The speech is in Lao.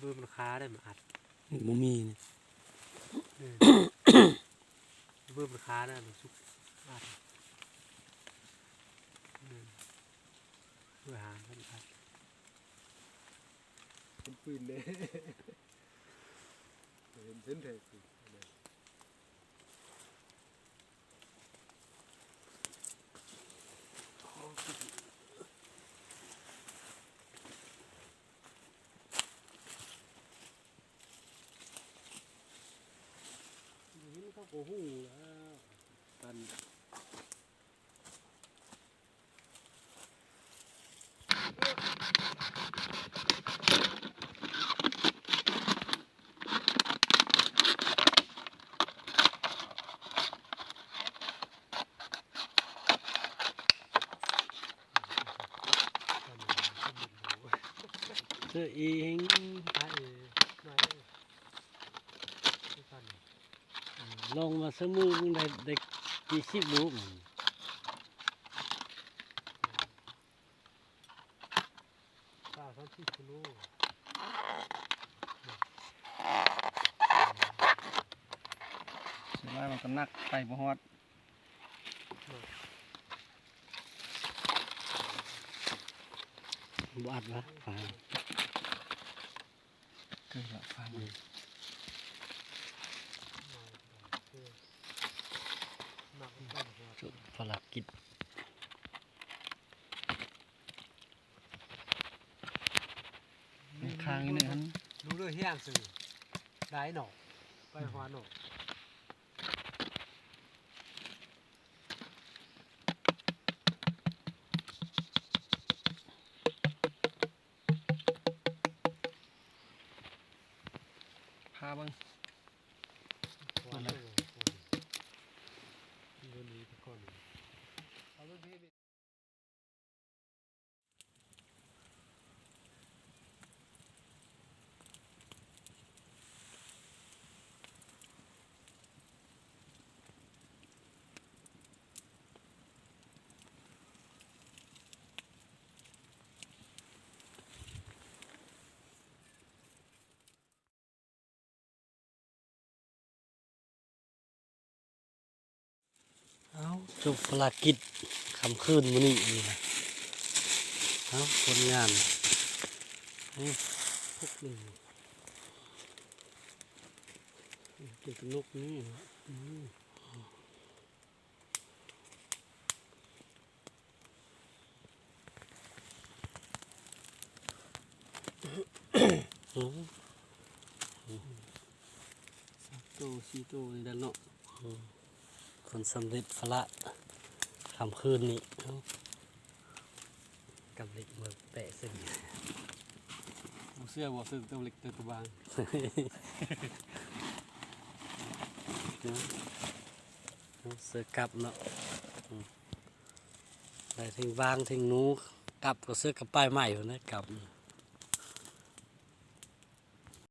ເບິ່ງມັນຄາໄດ້ມາອັດ ບໍ່ມີນີ້ ເອີ ເບິ່ງມັນຄາໄດ້ມັນສຸກອັດ ເອີ ເບິ່ງຫາມັນອັດ ເປັນປືນເດ້ ເຫັນເຫັນແທ້ປືນ. ເຫັນເຂົາກໍຮູ້ແລ້ວ ປັນ ເສື້ອອີງ ອາເອ ໜ້ອຍເອີ ຄືກັນ ລົງມາຊະມື້ໜຶ່ງໄດ້ ໄດ້ກີ່ສິບລູກ ປາສາມສິບກິໂລ ສ່ວນຫຼາຍມັນກໍໜັກ ໄປບໍ່ຮອດ ບໍ່ອັດວະ ປາ ເກີດລະຟັງ ອືມ ຈົບພາລະກິດ ໃນຂ້າງນີ້ຫັ້ນ ຮູ້ເລື່ອງຮຽງຊື່ ໄດ້ເນາະ ໄປຫົວເນາະ. ພາເບິ່ງ ເບິ່ງເລີຍ ເບິ່ງນີ້ກ່ອນ. ເອົາ ຈົບພາລະກິດຄ່ຳຄືນມື້ນີ້ນີ້ນະ. ເອົາ ຜົນງານ ນີ້ ຫົກໜຶ່ງ ເປັນນົກນີ້ ອືມ. ອືມ ສາມໂຕ ສີ່ໂຕນີ້ແຫຼະເນາະ. ອືມ ຜົນສຳເລັດພາລະຄ່ຳຄືນນີ້ ເອົາ ກຳເຫຼັກມາແປະເຊິ່ງ ບໍ່ເຊື່ອບໍ່ເຊິ່ງ ກຳເຫຼັກເຕີດຕະບາງ ເອົາ ເສື້ອກັບເນາະ. ອືມ ໄດ້ທັງບາງທັງໜູ ກັບກໍເສື້ອກັບປາຍໄມ້ພຸ້ນນະ ກັບ.